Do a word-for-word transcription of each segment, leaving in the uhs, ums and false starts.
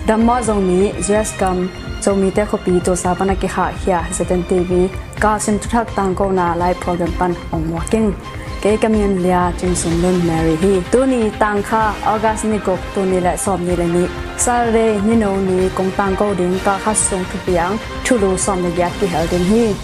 Dammaw Zomi, U S gam, Zomite khuapi Tulsa pan a kikhahkhia Z N T V kalsim thuthak tangkona live program pan ong muak ing. Kei ka min Lia Cing Sum Lun Mary hi. Tuni tangkha August ni guk, tul nih le sawmnih le nih, Saturday, nino ni kong tangko ding kalkhat sung thupiang thulu sawm le giat kihel ding hi.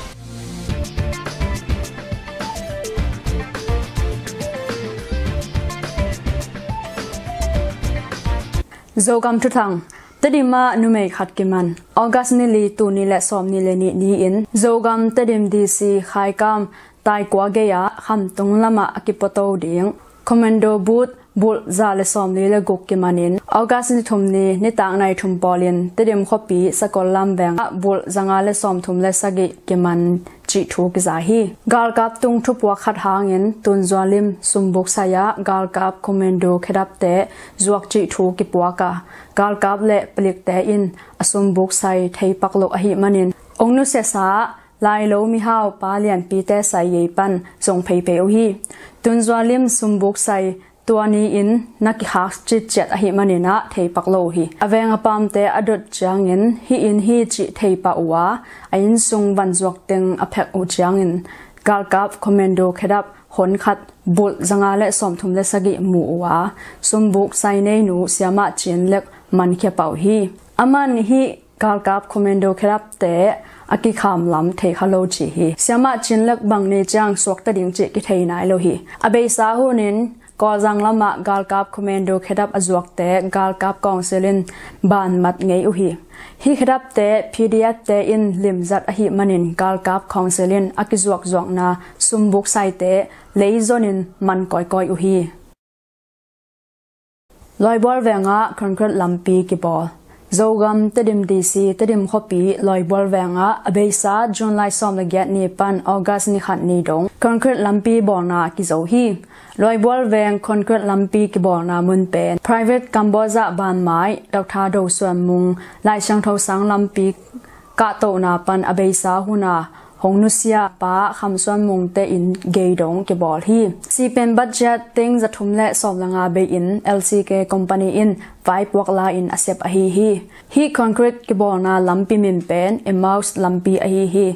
Zogam thuthang. Tedim ah numei khat kiman. August ni li, tul nih le sawmnih le nih ni-in Zogam Tedim D C Khaikam taikua gei-ah khamtung lamah a kipuato ding commando bulh, bulh za le sawmli le guk kimanin, August ni thum ni nitak nai thum pawlin Tedim khuapi Sakollam veng ah bulh zanga le sawmthum le sagih kiman cih thu kiza hi. Galkap tung thupuak khat hangin Tunzualim Sumbuk sai-ah galkap commando khedapte zuak cih thu kipuak a, galkap le palikte in a Sumbuk sai theipak loh ahih manin ong nusiasa ah Lailo mihau pa lianpite sai yei pan zong pheiphei uh hi. Tunzualim Sumbuk sai tua ni-in na kikhak citciat ahih manin ah theipak lo uh hi. A veng a pamte a dot ciangin hih inn hi cih theipah uh a, a inn sung van zuak teng a phek uh ciangin galkap commando khedap hon khat bulh zanga le sawmthum le sagih mu uh a, Sumbuk sai neinu Siamah Cin Lek mankhia pah uh hi. A man hih galkap commando khedapte a kikham lam thei kha lo ci hi. Siamah Cin Lek bang ni ciang suakta ding cih kithei nai lo hi. A beisa hunin Kawlzang lamah galkap commando khedap a zuakte galkap council in banmat ngei uh hi. Hih khedapte P D F te in limzat ahih manin galkap council in a kizuakzuakna Sumbuk saite leizonin man kawikawi uh hi. Lawibual vengah concrete lampi kibawl. Zogam Tedim D C Tedim khuapi Lawibual vengah a beisa June lai sawm le giat ni pan August ni khat ni dong concrete lampi bawlna kizo hi. Lawibual veng concrete lampi kibawlna mun pen private Cambodia banmai Doctor Do Suan Mung Lai Siangtho Sang lampi kahtohna pan a beisa huna hong nusia pa Kham Suan Mungte in gei dong kibawl hi. Sipen budget teng za thum le sawm le nga bei-in L C K company in vaipuak la-in a sep ahi hi. Hih concrete kibawlna lampi min pen Emmaus lampi ahi hi.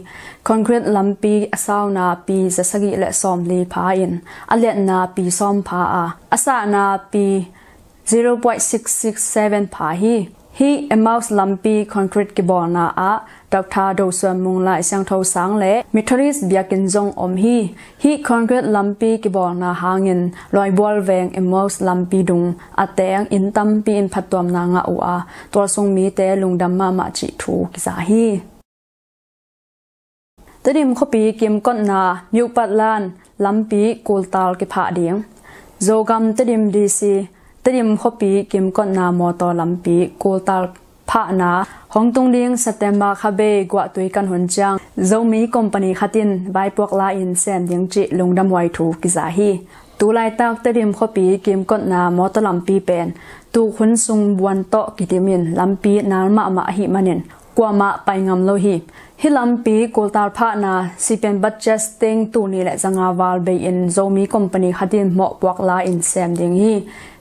Concrete lampi a sauna pi za sagih le sawmli pha in a liatna pi sawm pha a, a sahna pi zero point six six seven pha hi. Hih Emmaus lampi concrete kibawlna ah Doctor Do Suan Mung Lai Siangtho Sang le Methodist biakinn zong om hi. Hih concrete lampi kibawlna hangin Lawibual veng Emmaus lampi dung a teng inn tampi in phattuamna ngah uh a, tualsung mite lungdam mahmah cih thu kiza hi. Tedim khuapi kimkotna Myoukpatlan lampi kultal kiphah ding. Zogam Tedim D C Tedim khuapi kimkotna mawtaw lampi kultal phahna hong tung ding September kha bei guahtui kan hun ciang Zomi company khat in vaipuak la-in sem ding cih lungdamhuai thu kiza hi. Tulaitak Tedim khuapi kimkotna mawtaw lampi pen tukhun sung buan tawh kidimin lampi nal mahmah ahih manin kuamah pai ngam lo hi. Hih lampi kultal phahna sipen budget teng tul nih le zanga val bei-in Zomi company khat in mawhpuak la-in sem ding hi.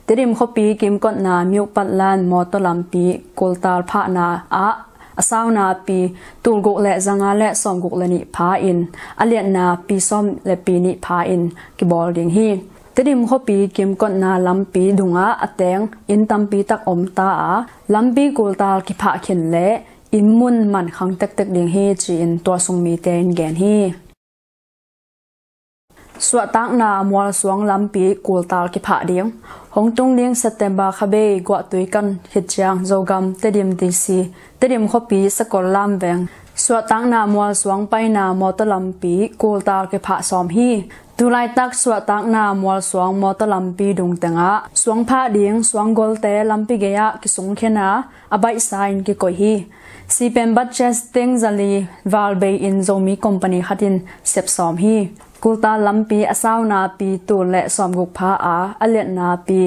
Tedim khuapi kimkotna Myoukpatlan mawtaw lampi kultal phahna ah a sauna pi tulguk le zanga le sawmguk le nih pha in a liatna pi sawm le pi nih pha in kibawl ding hi. Tedim khuapi kimkotna lampi dungah a teng inn tampi tak om ta a, lampi kultal kiphah khin le inn mun man khang tektek ding hi ci-in tualsung mite in gen hi. Suahtakna mualsuang lampi kultal kiphah ding. Hong tung ding September kha bei guahtui kan khit ciang Zogam Tedim D C Tedim khuapi Sakollam veng suahtakna mualsuang paina mawtaw lampi kultal kiphah sawm hi. Tulaitak suahtakna mualsuang mawtaw lampi dung tengah suang phah ding suanggolte lampi gei-ah kisungkhen a, a baihsa in kikoih hi. Sipen budget teng zali val bei-in Zomi company khat in sep sawm hi. Kultal lampi a sauna pi tul le sawmguk pha a, a liatna pi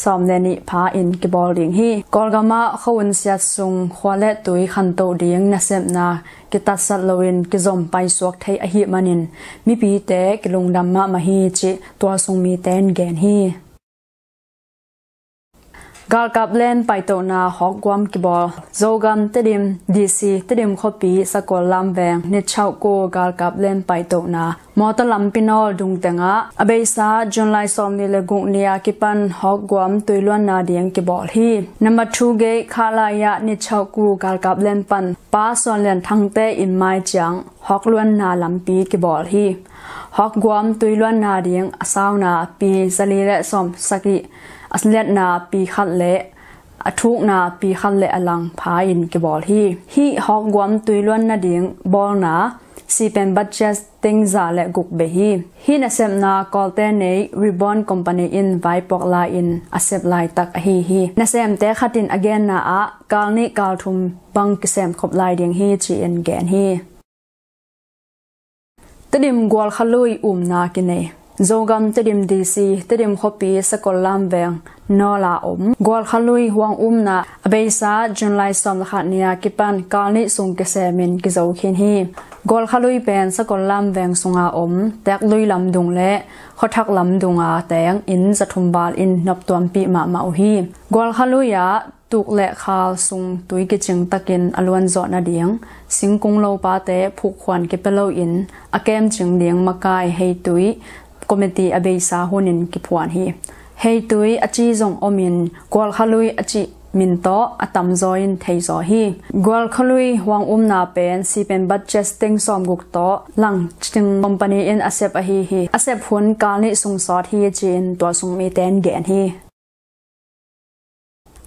sawm le nih pha in kibawl ding hi. Kawlgamah khuahun siat sung khua le tui khantoh ding nasepna kitatsat loin kizom paisuak thei ahih manin mipite kilungdam mahmah hi cih tualsung mite in gen hi. Galkap len paitohna hawkguam kibawl. Zogam Tedim D C Tedim khuapi Sakollam veng Nichauku galkap len paitohna mawtaw lampi nawl dungtengah a beisa July sawmnih le guk ni a kipan hawkguam tuiluanna ding kibawl hi. Number two gate Khalaya Nichauku galkap len pan Pa Suan Lian Thangte inn mai ciang hawkluanna lampi kibawl hi. Hawkguam tuiluanna ding a sauna pi zali le sawm sagih, a liatna pi khat le a thukna pi khat le a lang pha in kibawl hi. Hih hawkguam tuiluan nading bawlna sipen budget teng za le guk bei hi. Hih nasepna Kawlte nei Ribbon Company in vaipuak lai-in a sep laitak ahi hi. Nasemte khat in a genna ah kal nih kal thum bang kisem khop lai ding hi ci-in gen hi. Tedim Gualkhalui umna kinei. Zogam Tedim D C Tedim khuapi Sakollam veng nawla om Gualkhalui huang umna a beisa July sawm le khat ni a kipan kal nih sung kisemin kizo khin hi. Gualkhalui pen Sakollam veng sunga om Teklui lamdung le Khuathak lamdunga teng inn zathum val in noptuampih mahmah uh hi. Gualkhalui ah tuk le khal sung tui kicing takin a luanzawh nading singkung lopate phukhuan kipia loin a kemcing ding makai heitui committee a beisa hunin kiphuan hi. Heitui a ci zong omin Gualkhalui a cih min tawh a tamzaw in theizaw hi. Gualkhalui huang umna pen sipen budget teng sawmguk tawh langcing company in a sep ahi hi. A sep hun kal nih sung sawt hi ci-in tualsung mite in gen hi.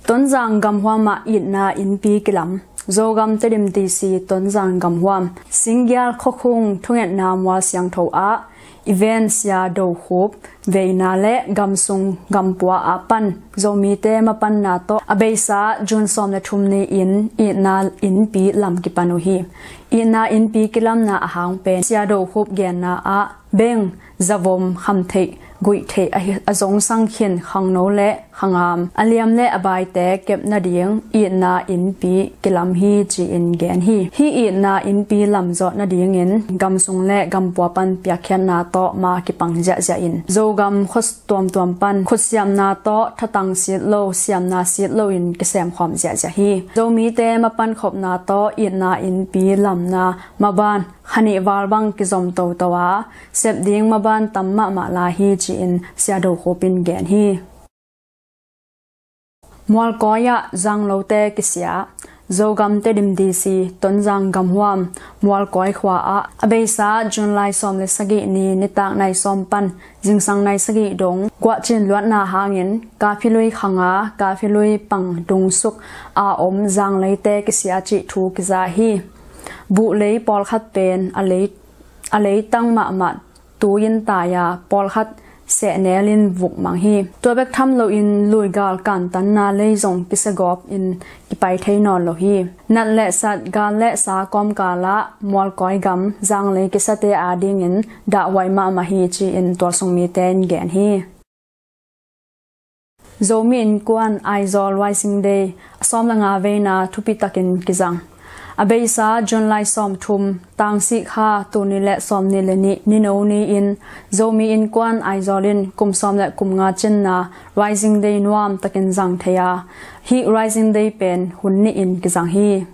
Tonzang gamhuam ah itna innpi kilam. Zogam Tedim D C Tonzang gamhuam Singgial khuakhung thungetna mual siangtho ah event Sia Do Khup veina le gamsung gampua ah pan Zomite mapanna tawh a beisa June sawm le thum ni-in itna innpi lam kipan uh hi. Itna innpi kilamna a hang pen Sia Do Khup genna ah beng, zavom, khamtheih, guihtheih a hi, a zongsang khin khangno le khangam, a liam le a baite kep nading itna innpi kilam hi ci-in gen hi. Hih itna innpi lamzawh nadingin gamsung le gampua pan piakkhiatna tawh ma kipang ziahziah in Zogam khua tuamtuam pan khutsiamna tawh thatang sit lo siamna sit loin kisemkhawm ziahziah hi. Zomite mapan khopna tawh itna innpi lamna maban khanih val bang kizom toto a, sep ding maban tam mahmah lai hi ci-in Sia Do Khup in gen hi. Mualkawi ah zanglote kisia. Zogam Tedim D C Tonzang gamhuam Mualkawi khua ah a beisa July sawm le sagih ni nitak nai sawm pan zingsang nai sagih dong guahcin luatna hangin Kapilui khanga Kapilui pang dungsuk a om zangleite kisia cih thu kiza hi. Buhlei pawlkhat pen a lei, a leitang mahmah tu-in tai a pawlkhat sehnel in vuk mang hi. Tua bek tham loin luigal kantanna lei zong kisiagawp in kipai thei nawn lo hi. Nat le sat, gal le sa kawmkal ah Mualkawi gam zanglei kisiate adingin dahhuai mahmah hi ci-in tualsung mite in gen hi. Zomi Innkuan Aizawl Rising Day a sawm le nga veina thupi takin kizang. A beisa July sawm thum, tang sih kha tul nih le sawm nih le nih, nino ni-in Zomi Innkuan Aizawl in kum sawm le kum nga cinna Rising Day nuam takin zang thei a, hih Rising Day pen hun nih in kizang hi.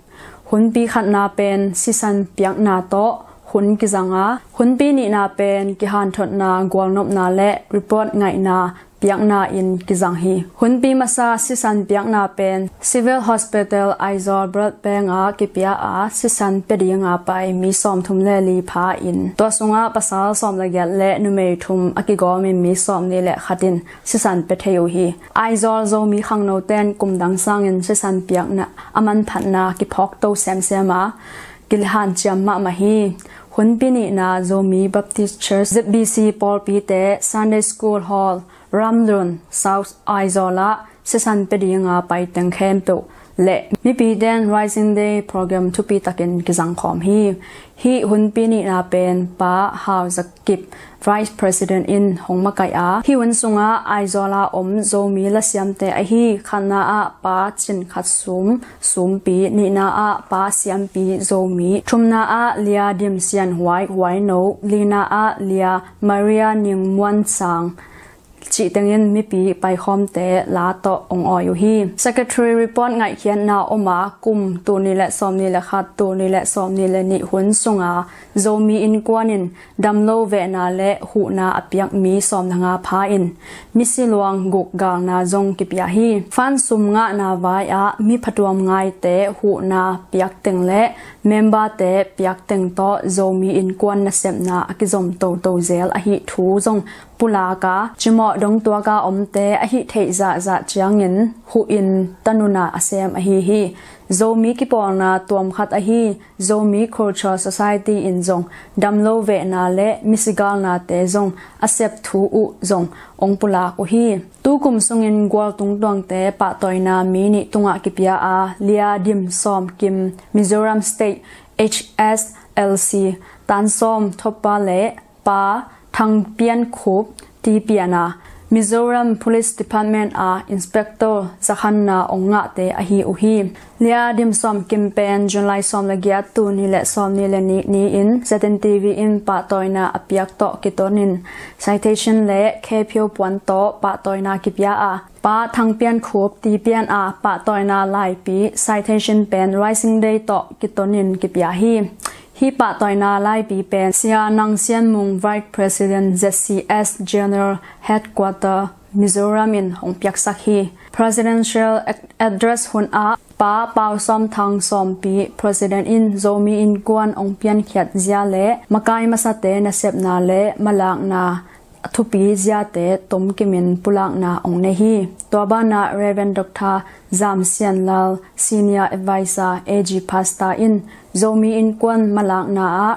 Hunpi khatna pen sisan piakna tawh hun kizang a, hunpi nihna pen kihanthotna, gualnopna le report ngaihna piakna in kizang hi. Hunpi masa sisan piakna pen Civil Hospital Aizawl Blood Bank ah kipia a, sisan pia dinga pai mi sawmthum le li pha in tua sungah pasal sawm le giat le numei thum a kigawm in mi sawmnih le khat in sisan pia thei uh hi. Aizawl Zomi khangnote'n kum dang sangin sisan piakna a manphatna kiphawkto semsem a, kihanciam mahmah hi. Hunpi nihna Zomi Baptist Church Z B C pawlpite Sunday School Hall, Ramlun, South Aizawl ah sisan pia dinga pai teng khempeuh le mipite'n Rising Day program thupi takin kizangkhawm hi. Hih hunpi nihna pen Pa Hau Zakip, Vice President in hong makaih a, hih hun sungah Aizawl a om Zomi lasiamte ahi khatna ah Pa Cin Khat Sum, Sumpi, nihna ah Pa Siampi Zomi, thumna ah Lia Dim Sian Huai, Huaino, lina ah Lia Maria Ning Muan Sang, cih tengin mipi paikhawmte la tawh hong awi uh hi. Secretary report ngaihkhiatna om a, kum tul nih le sawmnih le khat, tul nih le sawmnih le nih hun sunga Zomi Innkuan in damlo vehna le huhna a piak mi sawmnga pha in misi luang guk galna zong kipia hi. Fund sum ngahna vai ah mi phatuam ngaite huhna piak teng le memberte piak teng tawh Zomi Innkuan nasepna a kizom toto zel ahi thu zong pulak a, cimawh dongtuak a omte ahi theih zahzah ciangin huhin tanuna a sem ahi hi. Zomi kipawlna tuam khat ahi Zomi Cultural Society in zong damlo vehna le misi galnate zong a sep thu uh zong hong pulak uh hi. Tukum sungin gual tungtuangte pahtawina mi nih tungah kipia a, Lia Dim Sawm Kim, Mizoram State H S L C, Tan Sawm Thoppa le Pa Thang Pian Khup Tipian a, Mizoram Police Department a Inspector zakhanna hong ngahte ahi uh hi. Lia Dim Sawm Kim pen July sawm le giat, tul nih le sawmnih le nih ni-in Z N T V in pahtawina a piak tawh kitonin citation le khe phio puan tawh pahtawina kipia a, Pa Thang Pian Khup Tipian a pahtawina laipi citation pen Rising Day tawh kitonin kipia hi. Hih pahtawina laipi pen Sia Nang Sian Mung, Vice President, Z C S General Headquarter, Mizoram in hong piaksak hi. Presidential ad-, Address hun ah Pa Pau Sawm Thang Sawmpi, President in Zomi Innkuan hong piankhiat zia le makai masate nasepna le malakna a thupi ziate tomkimin pulakna hong nei hi. Tua banah Reverend Doctor Zam Sian Lal, Senior Advisor, A G Pastor in Zomi Innkuan malakna ah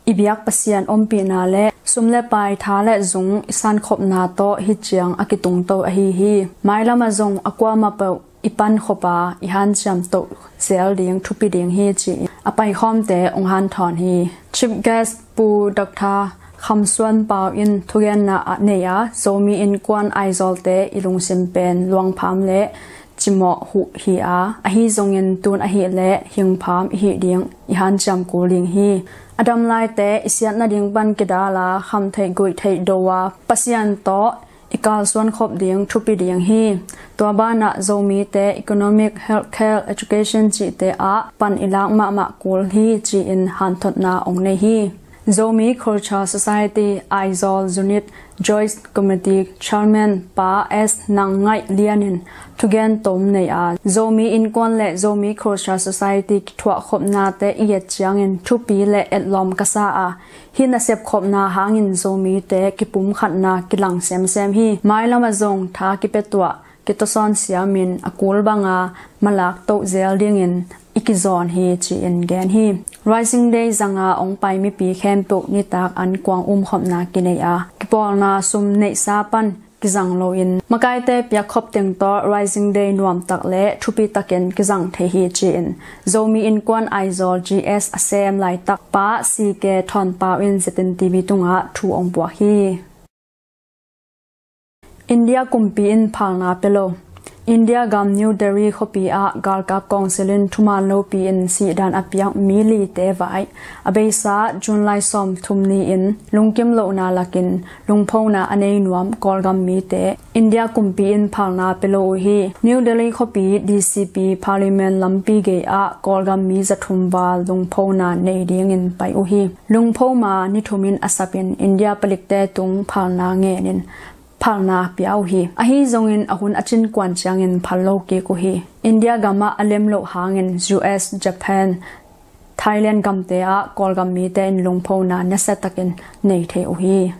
i biak Pasian ompihna le sum le pai, tha le zung i sankhopna tawh hih ciang a kitungto ahi hi. Mailam ah zong a kuamah peuh i pankhop a i hanciam toh zel ding thupi ding hi, ci-in a paikhawmte hong hanthawn hi. Chief Guest Pu Doctor Kham Suan Pau in thugenna a nei a, Zomi Innkuan Aizawlte i lungsim pen luangpham le cimawh huh hi a, ahi zongin tun ahih leh hingpham i hih ding i hanciam kul ding hi. A dam laite i siat nading pan kidal a, khamtheih guihtheih do a, Pasian tawh i kalsuan khop ding thupi ding hi. Tua banah Zomite economic, healthcare, education cihte ah pan i lak mahmah kul hi, ci-in hanthotna hong nei hi. Zomi Cultural Society Aizawl Unit Joint Committee Chairman Pa S Nang Ngaih Lian in thugen tom nei a, Zomi Innkuan le Zomi Cultural Society kithuahkhopnate i et ciangin thupi le etlawm ka sa a, hih nasep khopna hangin Zomite kipumkhatna kilang semsem hi. Mailam ah zong tha kipetuah kitasawn siamin a kul banga malak toh zel dingin i kizawn hi, ci-in gen hi. Rising Day zanga hong pai mipi khempeuh nitak an kuang umkhopna kinei a, kipawlna sum neihsa pan kizang loin makaite piakkhop teng tawh Rising Day nuamtak le thupitakin kizang thei hi, ci-in Zomi Innkuan Aizawl G S a sem laitak Pa C K Thawn Pau in Z N T V tungah thu hong puak hi. India kumpi in phalna pia lo. India gam New Delhi khuapi ah galkap council in thuman lopi in sihdan a piak mi lite vai a beisa June lai sawmthum ni-in lungkim lohna lakin lungphona a nei nuam Kawlgam mite India kumpi in phalna pia lo uh hi. New Delhi khuapi D C P Parliament lampi gei ah Kawlgam mi zathum val lungphona nei dingin pai uh hi. Lungpho ma ni thum in a sapin India palikte tung phalna ngenin phalna pia uh hi. Ahi zongin a hun a cin kuan ciangin phal lo kik uh hi. India gamah a lem loh hangin U S, Japan, Thailand gamte ah Kawlgam mite in lungphona nasiatakin nei thei uh hi.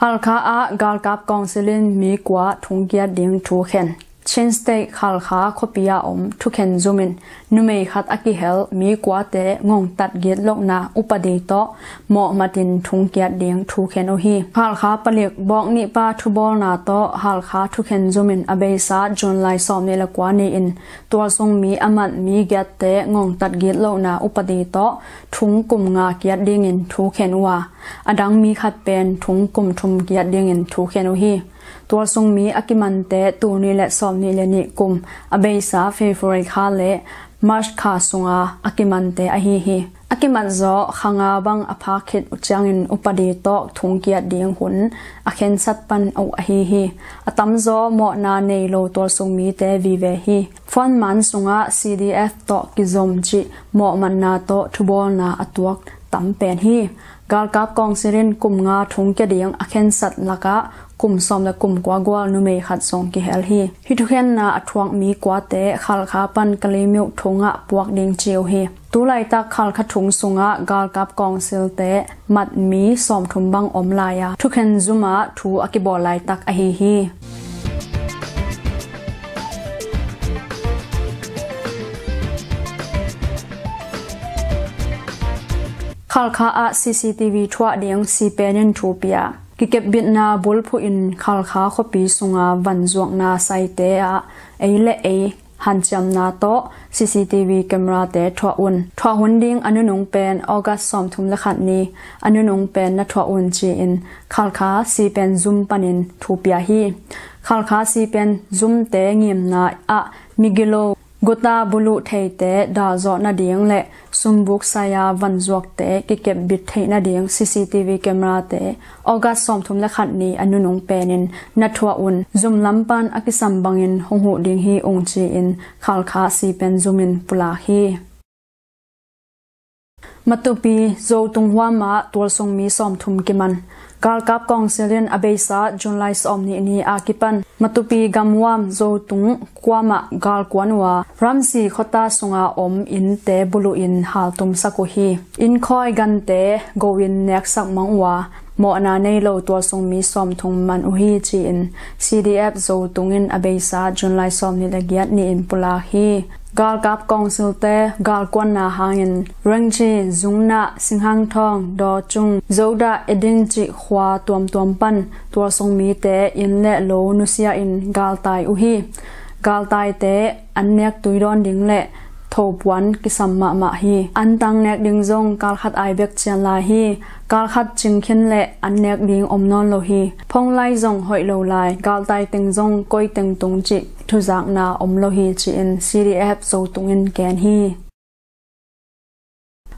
Halkha ah galkap council in mi kua thungkiat ding thukhen. Chin State Halkha khuapi ah om thukhen zumin numei khat a kihel mi kuate ngongtat gitlohna upadi tawh mawhmatin thungkiat ding thukhen uh hi. Halkha palik bawk nihpa thubawlna tawh Halkha thukhen zumin a beisa June lai sawmnih le kua ni-in tualsung mi a mat mi giatte ngongtat gitlohna upadi tawh thung kum nga kiat dingin thukhen uh a, a dang mi khat pen thung kum thum kiat dingin thukhen uh hi. Tualsung mi a kimante tul nih le sawmnih le nih kum a beisa February kha le March kha sunga a kimante ahi hi. A kimat zawh kha nga bang a phak khit uh ciangin upadi tawh thungkiat ding hun a khensat pan uh ahi hi. A tamzaw mawhna nei lo tualsung mite vive hi. Frontman sungah C D F tawh kizom cih mawhmatna tawh thubawlna a tuak tam pen hi. Galkap kawngsil in kum nga thungkia ding a khensat lakah kum sawm le kum kua gual numei khat zong kihel hi. Hih thukhenna a thuak mi kuate Khalkha pan Kalemyo thungah puak ding ci uh hi. Tu laitak Khalkha thung sungah galkap kawngsilte mat mi sawmthum bang om lai a, thukhen zumah thu a kibawl laitak ahi hi. Khalkha ah C C T V thuah ding sipen in thu pia. Kikepbitna bulphuh in Khalkha khuapi sunga vanzuakna saite ah ei le ei hanciamna tawh C C T V camera te thuah un. Thuah hun ding a nunung pen August sawmthum le khat ni a nunung pen na thuah un ci-in Khalkha sipen zum panin thu pia hi. Khalkha sipen zumte ngimna ah migilo guta buluh theite dalzawh nading le sumbuk saya vanzuakte kikepbit theih nading C C T V camera te August sawmthum le khat ni a nunung penin na thuah un. Zum lam pan a kisam bangin hong huh ding hi ung ci-in Khalkha sipen zumin pulak hi. Matupi Zotung huamah tualsung mi sawmthum kiman. Galkap kawngsil in a beisa June lai sawmnih ni a kipan Matupi gamhuam Zotung kuamah galkuan uh a, ramsi khuata sunga om innte buluh in haltumsak uh hi. Innkhawi gante go in neksak mang uh a, mawhna nei lo tualsung mi sawmthum man uh hi ci-in C D F Zotung in a beisa June lai sawmnih le giat ni-in pulak hi. Galkap kawngsilte galkuanna hangin Rengji, Zungnah, Singhangthawng, Dawcung, Zodah, Eding cih khua tuamtuam pan tualsung mite inn le lo nusia in galtai uh hi. Galtaite an nek tuidawn ding le thopuan kisam mahmah hi. Antang nek ding zong kalkhat ai bek cian lai hi. Kalkhat cingkhin le an nek ding om nawn lo hi. Phone line zong hoih lo lai. Galtai teng zong koi teng tung cih thuzakna om lo hi ci-in C D F Zotung in gen hi.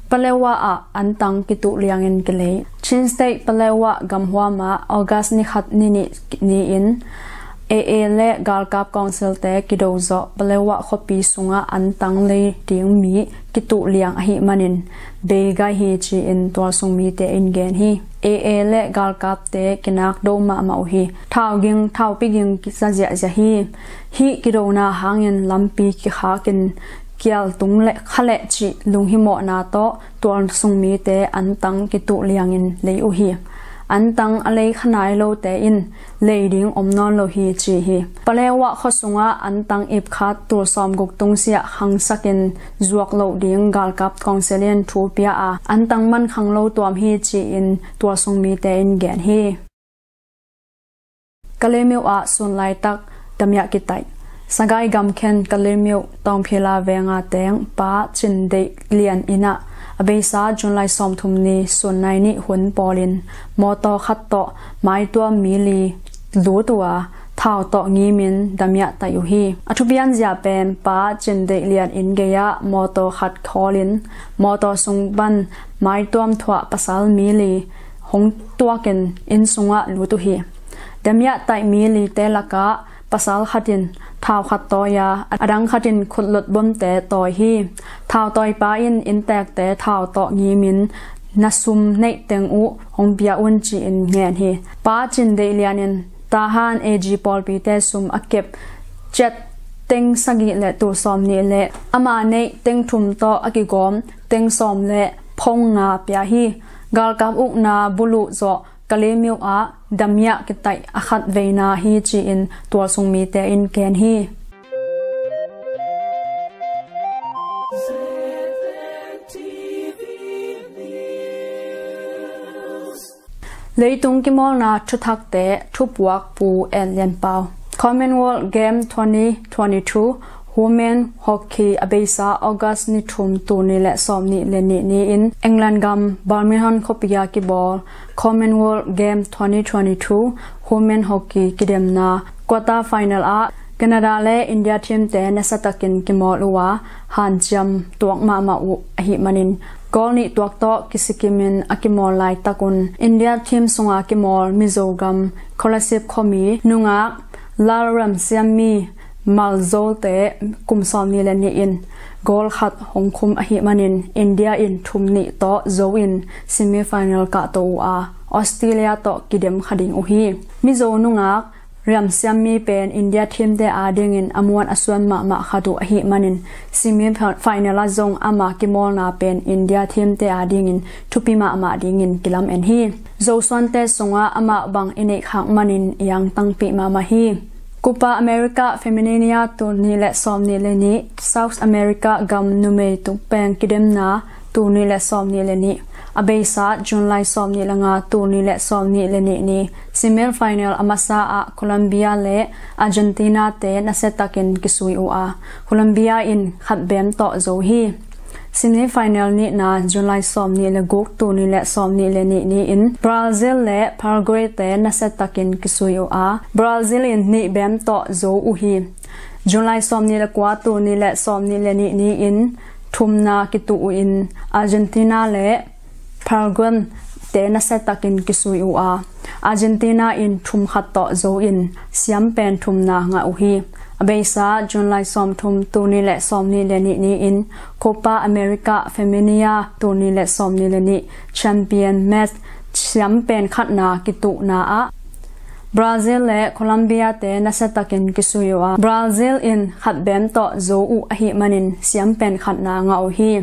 Paletwa ah antang kituh liangin kilei. Chin State Paletwa gamhuam ah August ni khat ni nih ni-in A A le galkap kawngsilte kido zawh Paletwa khuapi sungah antang lei ding mi kituh liang ahih manin bei gai hi ci-in tualsung mite in gen hi. A A le galkapte kinak do mahmah uh hi. Thau ging, thaupi ging kisa ziahziah hi. Hih kidona hangin lampi kikhakin kial tung le kha le cih lunghimawhna tawh tualsung mite antang kituh liangin lei uh hi. Antang a lei kha nai lote in lei ding om nawn lo hi ci hi. Paletwa khua sungah antang ip khat tul sawmguk tungsiah khangsakin zuak loh ding galkap kawngsil in thu pia a, antang man khang lo tuam hi ci-in tualsung mite in gen hi. Kalemyo ah sun laitak damiah kitaih. Sagaing gamkhen Kalemyo Tawngphila venga teng Pa Cin Deih Lian inn ah a beisa June lai sawmthum ni sun nai nih hun pawlin mawtaw khat tawh maituam mi li lut uh a, thau tawh ngimin damiah taih uh hi. A thupian zia pen Pa Cin Deih Lian inn gei-ah mawtaw khat khawlin mawtaw sung pan maituam thuah pasal mi li hong tuakin inn sungah lut uh hi. Damiah taih mi lite lakah pasal khat in thau khat tawi a, a dang khat in khutlut bomte tawi hi. Thau tawipa in inntekte thau tawh ngimin na sum neih teng uh hong pia un ci-in ngen hi. Pa Cin Deih Lian in Tahan A G pawlpite sum a kep ciat teng sagih le tul sawmnih le ama neih teng thum tawh a kigawm teng sawm le phone nga pia hi. Galkap ukna buluh zawh Kalemyo ah damiah kitaih a khat veina hi ci-in tualsung mite in gen hi. Leitung kimawlna thuthakte thupuak Pu En Lian Pau. Commonwealth Game twenty twenty-two Women Hockey a beisa August ni thum tul nih le sawmnih le nih ni-in England gam Birmingham khuapi a kibawl Commonwealth Game twenty twenty-two Women Hockey kidemna quarter final ah Canada le India teamte nasatakin kimawl uh a, hanciam tuak mahmah uh ahih manin Goal nih tuak tawh kisikimin a kimawl laitakun India team sunga kimawl Mizo gam Kolasib khuami nungak Lal Riamsiammi Malzote kum sawmnih le nih in goal khat hong khum ahih manin India in thum nih tawh zo in semi final kahto uh a, Australia tawh kidem kha ding uh hi. Mizo nungak Riamsiammi pen India team te adingin a muan a suan mahmah khat uh ahih manin semi final ah zong ama kimawlna pen India team te adingin thupi mahmah dingin kilamen hi. Zosuante sungah amah bang i neih khak manin i angtangpih mahmah hi. Copa America Femenina tul nih le sawmnih le nih, South America gam numei tung peng kidemna tul nih le sawmnih le nih, a beisa July sawmnih le nga tul nih le sawmnih le nih ni semi final a masa ah Colombia le Argentina te nasiatakin kisui uh a, Colombia in khat bem tawh zo hi. Semi final nihna July sawmnih le guk tul nih le sawmnih le nih ni in Brazil le Paraguay te nasiatakin kisui uh a, Brazil in nih bem tawh zo uh hi. July sawmnih le kua tul nih le sawmnih le nih ni in thumna kituh uh in Argentina le Paraguay te nasiatakin kisui uh a, Argentina in thum khat tawh zo in siam pen thumna ngah uh hi. A beisa July sawmthum tul nih le sawmnih le nih ni in Copa America Femenina tul nih le sawmnih le nih champion match siam pen khatna kituhna ah Brazil le Colombia te nasiatakin kisui uh a, Brazil in khat bem tawh zo uh ahih manin siam pen khatna ngah uh hi.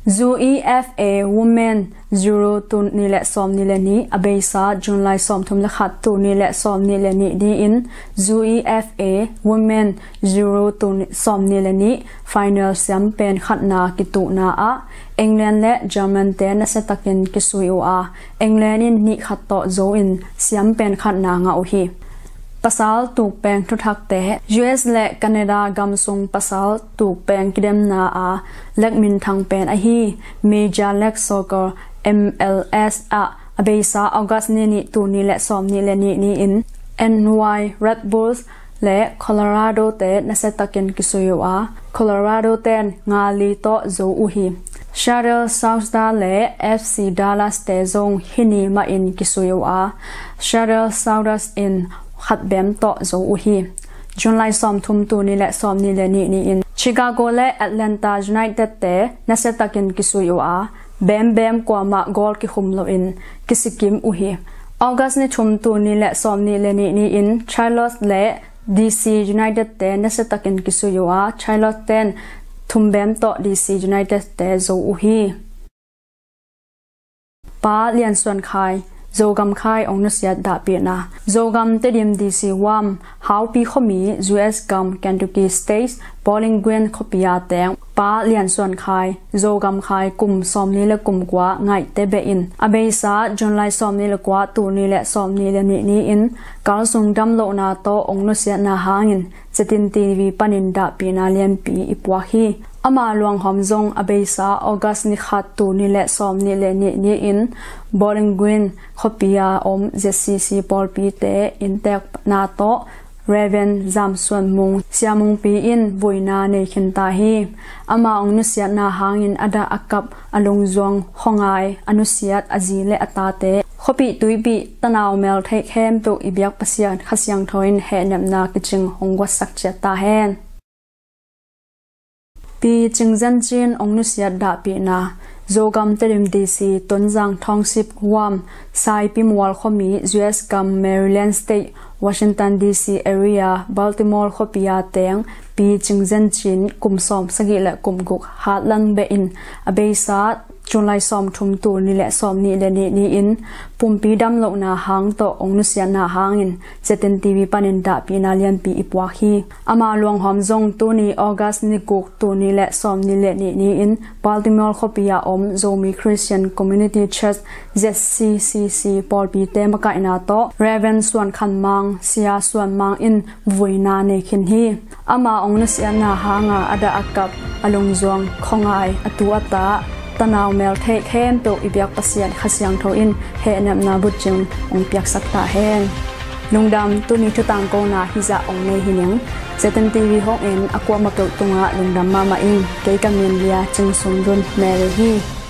UEFA Women Euro tul nih le sawmnih le nih, a beisa July sawmthum le khat tul nih le sawmnih le nih ni in UEFA Women Euro tul sawmnih le nih final siam pen khatna kituhna ah England le German te nasiatakin kisui uh a, England in nih khat tawh zo in siam pen khatna ngah uh hi. Pasal tuk peng thuthakte, U S le Canada gam sung pasal tuk peng kidemna a lek minthang pen ahi Major League Soccer, M L S ah a beisa August ni nih tul nih le sawmnih le nih ni in N Y Red Bulls le Colorado te nasiatakin kisui uh a, Colorado ten nga li tawh zo uh hi. Seattle Sounders le F C Dallas te zong hih ni mahin kisui uh a, Seattle Sounders in khat bem tawh zo uh hi. July sawmthum tul nih le sawmnih le nih ni in Chicago le Atlanta United te nasiatakin kisui uh a, bembem kuamah goal kikhum loin kisikim uh hi. August ni thum tul nih le sawmnih le nih ni in Charlotte le D C United te nasiatakin kisui uh a, Charlotte ten thum bem tawh D C United te zo uh hi. Pa Lian Suan Khai, Zogam Khai ong nusiat dahpihna. Zogam Tedim D C huam, Haupi khuami, U S gam Kentucky State, Bowling Green khuapi a teng Pa Lian Suan Khai, Zogam Khai kum sawmli le kum kua ngaihte behin a beisa July sawmli le kua, tul nih le sawmli le nih ni-in kalsung damlohna tawh ong nusiatna hangin Zetin T V panin dahpihna lianpi i puak hi. Ama luanghawm zong a beisa August ni khat, tul nih le sawmnih le nih ni-in Bowling Green khuapi a om Z C C pawlpite inntekna tawh Reverend Zam Suan Mung, Sia Mungpi in vuina nei khin ta hi. Ama ong nusiatna hangin a dah a kap, a lungzuang khuangai a nusiat a zi le a tate, khuapih tuipih tanau mel theih khempeuh i biak Pasian Kha Siangtho in hehnepna kicing hong guatsak ciat ta hen. Pi Cing Zen Cin ong nusiat dahpihna. Zogam Tedim D C, Tonzang Township huam, Saipi Mual khuami, U S gam Maryland State, Washington D C area, Baltimore khuapi a teng Pi Cing Zen Cin, kum sawmsagih le kum guk, Heartland behin a beisa July sawmthum, tul nih le sawmnih le nih ni-in pumpi damlohna hang tawh ong nusiatna hangin Zetin T V panin dahpihna lianpi i puak hi. Ama luanghawm zong tuni August ni guk, tul nih le sawmnih le nih ni-in Baltimore khuapi a om Zomi Christian Community Church, Z C C C pawlpite makaihna tawh Reverend Suan Khan Mang, Sia Suan Mang in vuina nei khin hi. Ama ong nusiatna hanga a dah a kap, a lungzuang khuangai, a tu a ta, tanau mel theih khempeuh i biak Pasian Kha Siangtho in hehnepna bucing ong piaksak ta hen. Lungdam, tuni thutangkona hizah ong nei hi ning. Zetin T V hong en a kuamah peuh tungah lungdam mahmah ing. Kei ka min Lia Cing Sum Lun Mary hi.